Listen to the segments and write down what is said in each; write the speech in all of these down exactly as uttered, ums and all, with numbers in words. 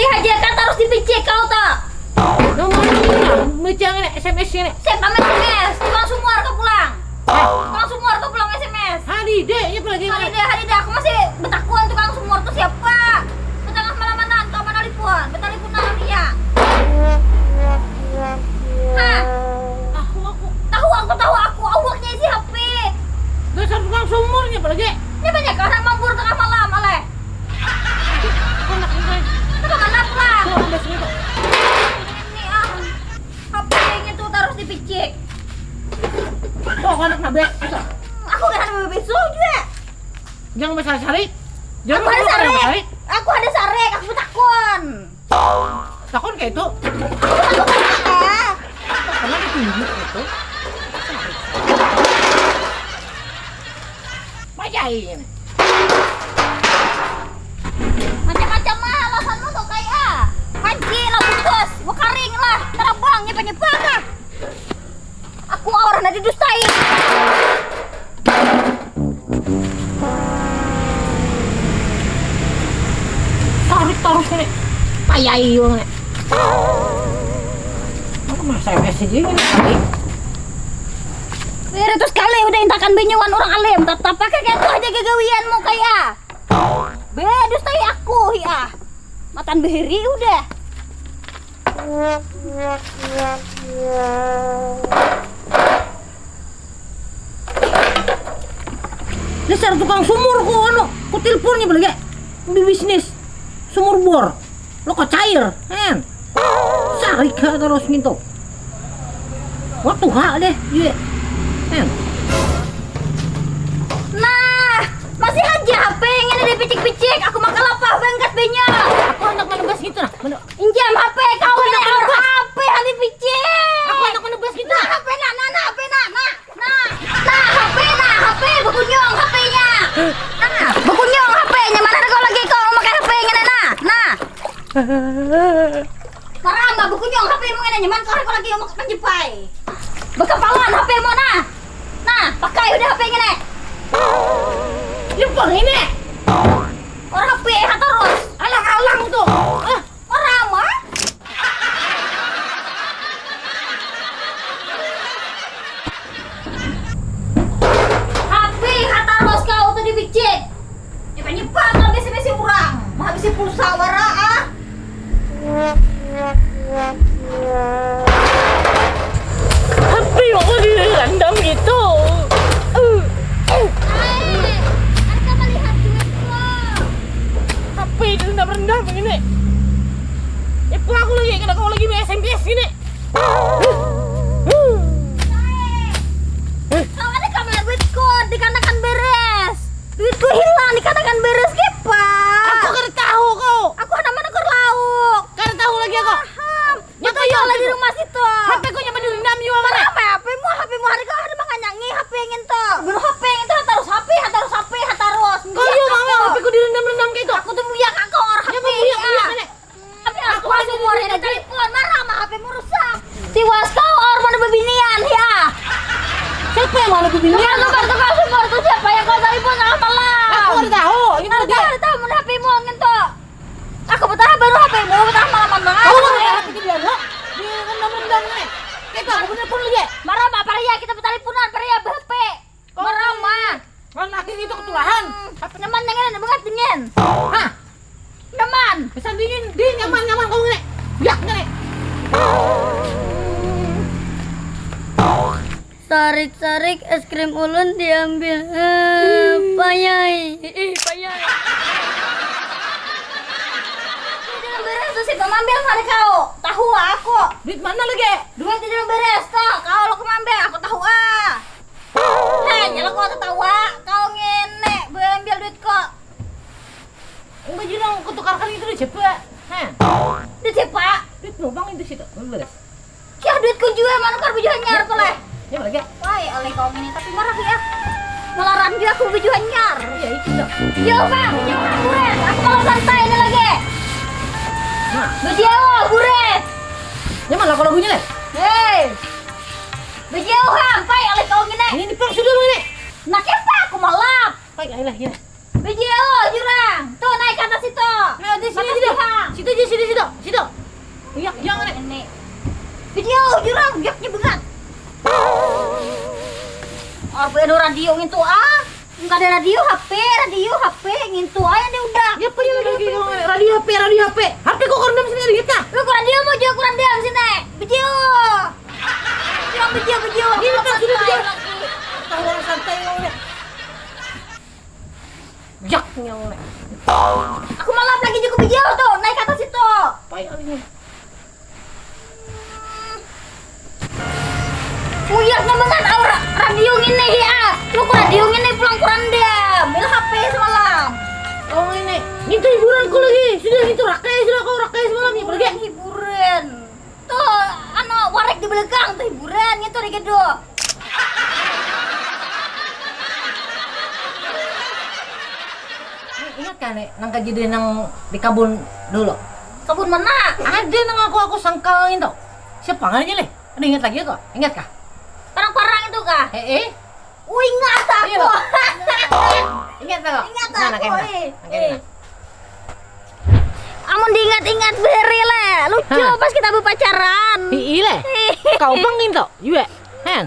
Haja kan tarus dipicik kau tuh. Nomor ini lah, baca ngene, S M S ngene. Siapa main S M S? Tukang sumur ke pulang. Tukang sumur ke pulang S M S. Hadide, nya apalagi ngene. Hadide, hadide, aku masih betakuan tukang sumur tuh siapa. Betengah malam mana kau mana lipun, betalipun nang dia. Hah? Tahu aku. Tahu aku, tahu aku, awaknya isi H P. Dasar tukang sumurnya apalagi. Ini banyak anak mampur tengah malam, aleh. Ini ah, H P-nya tuh terus dipicik. Tuh, anak nabek. Aku kan ada bebek juga. Jangan besar sarik. Jangan aku ada sarik. Aku ada sarik, aku takon. Takon kayak itu. Aku takon. Karena ditunjuk itu. Macai ini. Macam-macam lah alasanmu tuh kayak ah. Panci lah putus, mau kering lah, terabang nyepa-nyepa kah? Aku orang nanti dustai. Tarik terus ini. Payah iyo ini. Aku mah S M S aja ini kali. Beratus kali udah intakan benyuan orang alim, tetap pakai kayak itu aja gagawianmu kayak. Bedus tai aku ya. Matan beheri udah. Dasar tukang sumur ku anu, ku teleponnya balik bibisnis sumur bor. Lo kok cair, hen. Sarik ha terus ngintu. Wah tuha deh, iya. Hen. Nah, masih aja H P yang ini dipicik-picik. Aku makan lapah banget benya. Aku anak mana bas gitu nah. Mana? Injam H P kau ini orang H P hati picik. Aku anak mana bas gitu. Nah, H P nah, nah, nah, H P nah, nah. Nah, nah, H P nah, H P bekunyung H P-nya. Nah, bekunyung H P-nya. Mana ada kau lagi kau memakai H P-nya nah. Nah. Maramba bekunyung H P-mu ngene nyaman kau lagi umuk menjepai. Bekapalan H P-mu nah. Nah, pakai udah H P ngene. Lupa ngene. Orang H P ha terus. Alang-alang tuh. Ah. Orang mah? Hape hataros kau tu dipicit. Nyepa-nyepa kau bisi-bisi urang. Mahabisi pulsa wara ah. Hape kok direndam gitu. Hai, harga melihat duitku. Hape direndam-rendam ini. Ipa aku lagi kena kau lagi S M P S gini. Kau ada kamar duitku dikanakan beres. Duitku hilang dikanakan beres kipa. Aku kada tahu kau. Aku ada mana kau lauk. Kada tahu lagi aku. Paham. Nyata ya lah di rumah situ. Hape ku nyampe direndam jua mana. Apa hape mu hape mu hari kau ada manganyangi hape ngin tu. Guru hape ngin tu hatarus hape hatarus hape hatarus. Kau iya mau hape ku direndam-rendam kayak itu. Aku tu muyak aku orang hape. Nyampe muyak muyak mana. Tapi aku ada umur ini telepon marah mah hape mu rusak. Tiwas kau orang mana bebinian ya. Siapa yang mana bebinian? Tukar tukar tukar tukar tu siapa yang kau telepon jangan telah. Aku ada tahu. Ini mana dia? Ada tahu mana hape mu ngin tu. Aku betah baru H P mu betah malaman banget. Kau mana ya? Hati dia nak. Dia kan namun dan nih. Kita aku punya pun lagi. Marah apa ya kita betali punan pria B H P. Marah mah. Kan laki itu ketulahan. Apa nyaman dengan ada banget dingin. Hah? Nyaman. Pesan dingin, di nyaman nyaman kau nih. Yak nih. Sarik-sarik es krim ulun diambil. Eh, payai. Ih, payai. Di dalam beres tu si pemambil mari kau. Tahu aku. Duit mana lagi? Duit di dalam beres tu. Kau lo kemambil aku tahu ah. Heh, nyala kau tertawa. Kau ngene, ambil duit kau. Baju nang kutukarkan itu udah cepat. Heh. Udah cepat. Duit lubang itu situ. Beres. Kiah duitku jua manukar baju hanyar tu leh. Ya lagi. Wai oleh kau ini tapi marah ya. Melarang jua aku baju hanyar. Ya itu dah. Yo bang, jangan buret. Aku kalau santai ini lagi. Nah. Baju buret. Ya mana kalau lagunya leh? Hei. Baju hampai oleh kau ini. Ini pun sudah ini. Nak apa aku malap? Pai ayolah ya. Baju jurang. Tuh naik ke atas itu. Nah, di sini aja. Situ aja sini situ. Radio ngintu ah. Kada radio, H P, radio, H P ngintu ai nih udah. Ya apa yang lagi kau, radio H P, radio H P. H P kau kurang dalam sini, lihat kah? Lu kurang dia mau juga kurang dalam sini. Video. Bilang video, video. Ini kan sudah video. Tahu orang santai kau nih. Jak nyong nih. Aku malam lagi juga video tuh, naik atas itu. Pai alihnya. Muyaknya bangat aur radio ngini hi ah. Lu ku radio ngini pulang kurang dia. Bila H P semalam. Oh ini, itu hiburanku lagi. Sudah itu rakai sudah kau rakai semalam ya pergi. Hiburan. Tuh, anu warek di belakang tuh hiburan itu di gedung. Ingat kan nih, nang kejadian nang di kabun dulu? Kabun mana? Ada nang aku aku sangkal itu. Siapa ngarannya leh? Ada ingat lagi kok? Ingat kah? Parang-parang itu kah? Eh, eh. Oh, ingat aku. Iya, Pak. Ingat tak? Ingat nah, aku. Nah, eh. Nah, eh. Amun diingat-ingat beri leh, lucu. Hah? Pas kita berpacaran. Ii leh. Kau bang itu juga. Hen.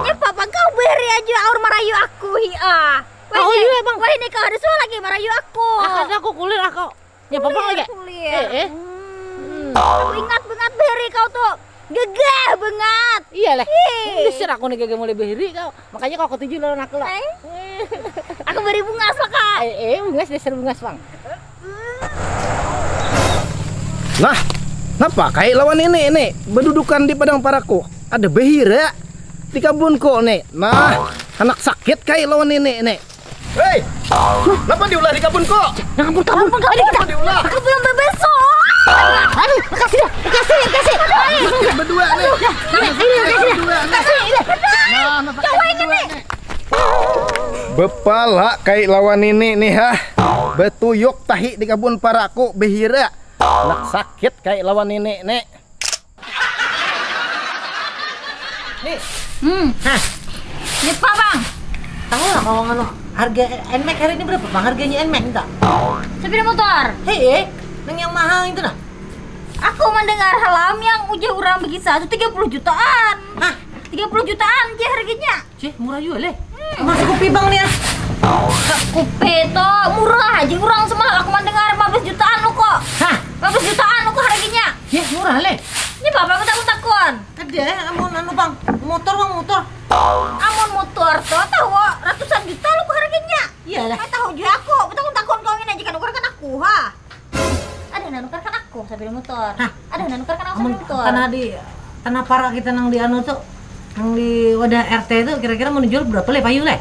Ya papa kau beri aja aur marayu aku hi ah. Wah, oh, iya, Bang. Wah, ini kau ada suara lagi marayu aku. Ah, ada aku kulir aku. Ya apa-apa lagi? Kulir. Eh, eh. Hmm. Aku ingat banget beri kau tuh. Gagah banget. Iya leh. Dasar aku nih gagah mulai beri kau. Makanya kau ketuju lawan aku lah. Eh. Aku beri bungas lah kak. Eh, eh bungas dasar bungas bang. Nah, napa kai lawan ini ini berdudukan di padang paraku? Ada behira di kabunku nih. Nah, anak sakit kai lawan ini ini. Hei, napa diulah di kabunku? Yang kabun kabun kabun. Napa diulah? Aku belum bebesok. Aduh, makasih dah, makasih, makasih. Berdua nih. Nah, ini makasih dah. Makasih ini. Nah, napa berdua nih. Bepala kai lawan ini nih ha. Betuyuk tahi di kabun paraku behira. Nak sakit kai lawan ini nih. Nih. Hmm. Hah. Ini apa bang? Tahu lah kalau nganu harga Nmax hari ini berapa bang harganya Nmax minta? Sepeda motor. Hei, eh, nang yang mahal itu nah. Aku mendengar halam yang ujar orang begitu satu tiga puluh jutaan. Hah? Tiga puluh jutaan aja harganya. Cih, murah juga leh. Hmm. Masuk kopi bang nih ya. Kopi itu murah aja orang semua aku mendengar lima belas jutaan lo kok. Hah? Lima belas jutaan lo kok harganya. Cih, murah leh. Ini bapak aku takut takut. Ada amun anu bang, motor bang motor. Amun motor tuh tahu ratusan juta lo kok harganya. Iya lah. Tahu juga aku, betul takut kau ini aja kan ukuran aku ha. Ada nang nukarkan aku sambil mutur. Hah? Ada nang nukarkan aku sambil mutur. Tanah di tanah para kita nang di anu tuh, nang di wadah R T itu kira-kira mau dijual berapa leh payu leh?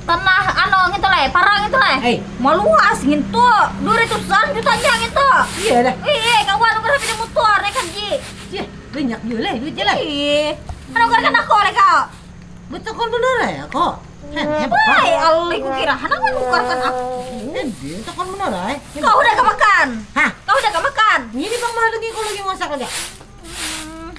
Tanah anu gitu leh, parang gitu leh. Hei. Maluas gitu. Dua ratusan juta aja gitu. Iya dah. Iya, kawan nukarkan sambil mutur naik haji. Iya, banyak juga leh duit leh. Iya. Anu nukarkan aku leh kau. Betakon benar ya kok. Heh, heh, wah, alih ku kira handak manukarkan aku. Ini takon benar ay. Kau udah kemakan? Hah? Kau udah kemakan? Ini bang mah lagi kau lagi masak aja. Hmm.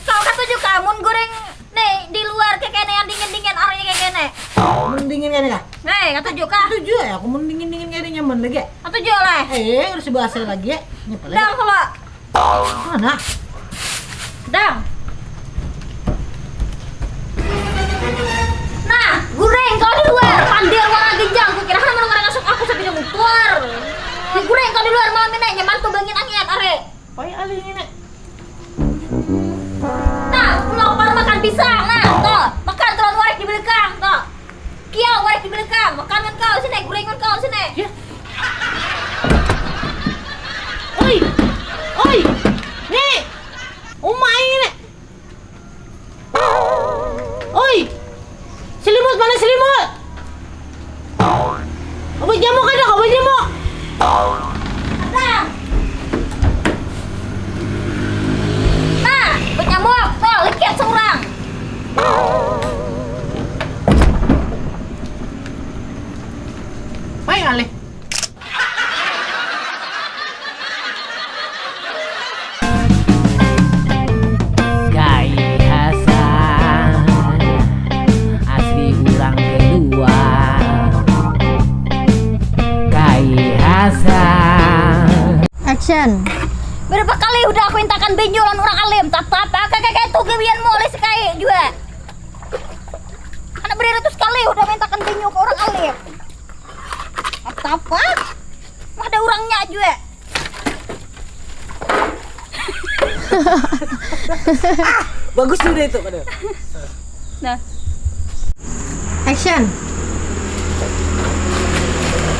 Kau katuju kamun goreng nih di luar kayak kene yang dingin-dingin arahnya kayak kene. Mun dingin kene kah? Nih, katuju kah? Katuju ya, aku mun dingin-dingin kene nyaman lagi. Katuju lah. Eh, harus bahasa lagi ya. Ini apa lagi? Dang kalau Mana? Dang. Nah, goreng kau di luar. Pandir warna genjang. Kukira kan mendengar masuk aku sambil mutuar. Goreng kau di luar malam ini nyaman tuh bangin angin are. Pai alih ini. Nah, lapar makan pisang. Nah, tuh, makan tuh warek di belakang tuh. Kiau warek di belakang, makan man kau sini, goreng man kau sini. Ya. Oi. Oi. Ni. Umai ni. Oi. Selimut mana selimut? Obat nyamuk ada, obat nyamuk. Nah, nah, penyamuk, tuh, lekit seorang. Pai alih. Kai Hasan asli urang kedua. Kai Hasan. Action. Berapa kali udah aku intakan benjolan orang alim, tatap ah, kayak kayak tuh gawianmu oleh sekai juga. Hampir ratus kali udah mintakan banyu ke orang alim. Apa? Ada orangnya aja. Bagus sudah itu pada. Nah. Action.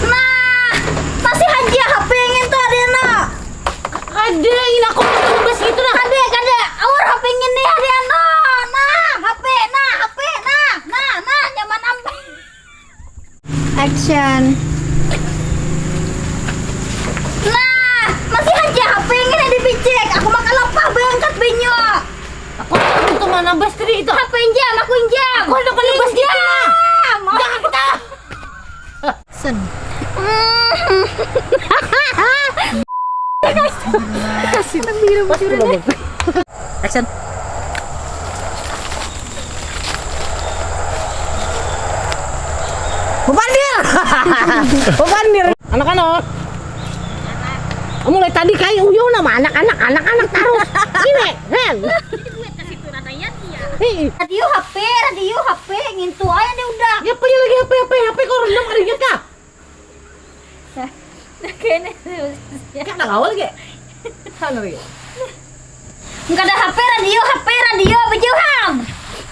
Nah, masih aja H P yang itu ada no. Ada yang aku bas itu nah. Ada, ada. Awar H P ini ada no. Nah, H P, nah, H P, nah, nah, nah, nyaman ambil. Action. Nah, masih aja H P ini dipicik. Aku makan lapah bengkat banyu. Aku itu mana bas tadi itu? H P injam, aku injam. Aku ada kena bas gitu nah. Injam. Jangan kita. Sen. Kasih. Action. Mupandir. Mupandir. Anak-anak. Mulai tadi kayak uyuh nama anak-anak, anak-anak terus. Ini, Ren. Hei. Radio H P, radio H P ngintu aja deh udah. Ya punya lagi H P, H P, H P kau rendam hari kah? Kayaknya Kak nak awal ke? Kan lagi. Enggak ada H P radio, H P radio apa jauh ham?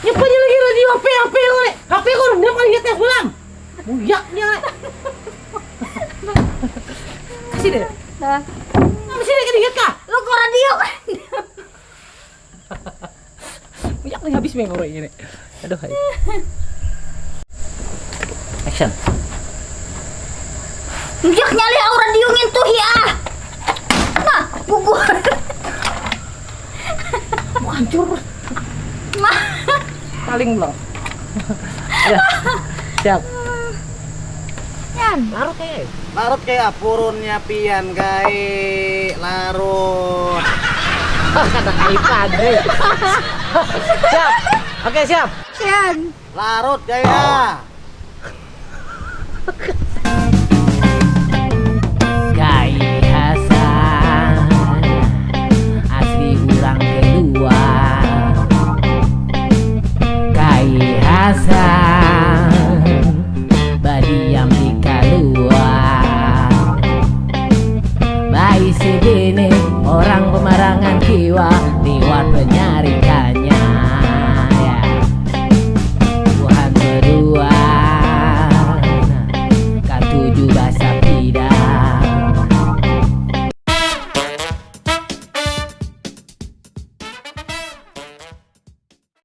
Ya punya lagi radio H P, H P yang mana? H P kau rendam kali ya tes ulang. Buyaknya. Kasih deh. Nah, Apa sih lagi lihat kah? Lu kok radio kan? Buyaknya habis memori ini. Aduh hai. Action. Enggak nyali aku radio ngintuh ya. Nah, gugur. Hancur. Mah. Paling belum. Ya. Siap. Yan. Larut kayak. Larut kayak purunnya pian kai. Larut. Kata iPad. Siap. Oke, siap. Yan. Larut kayak.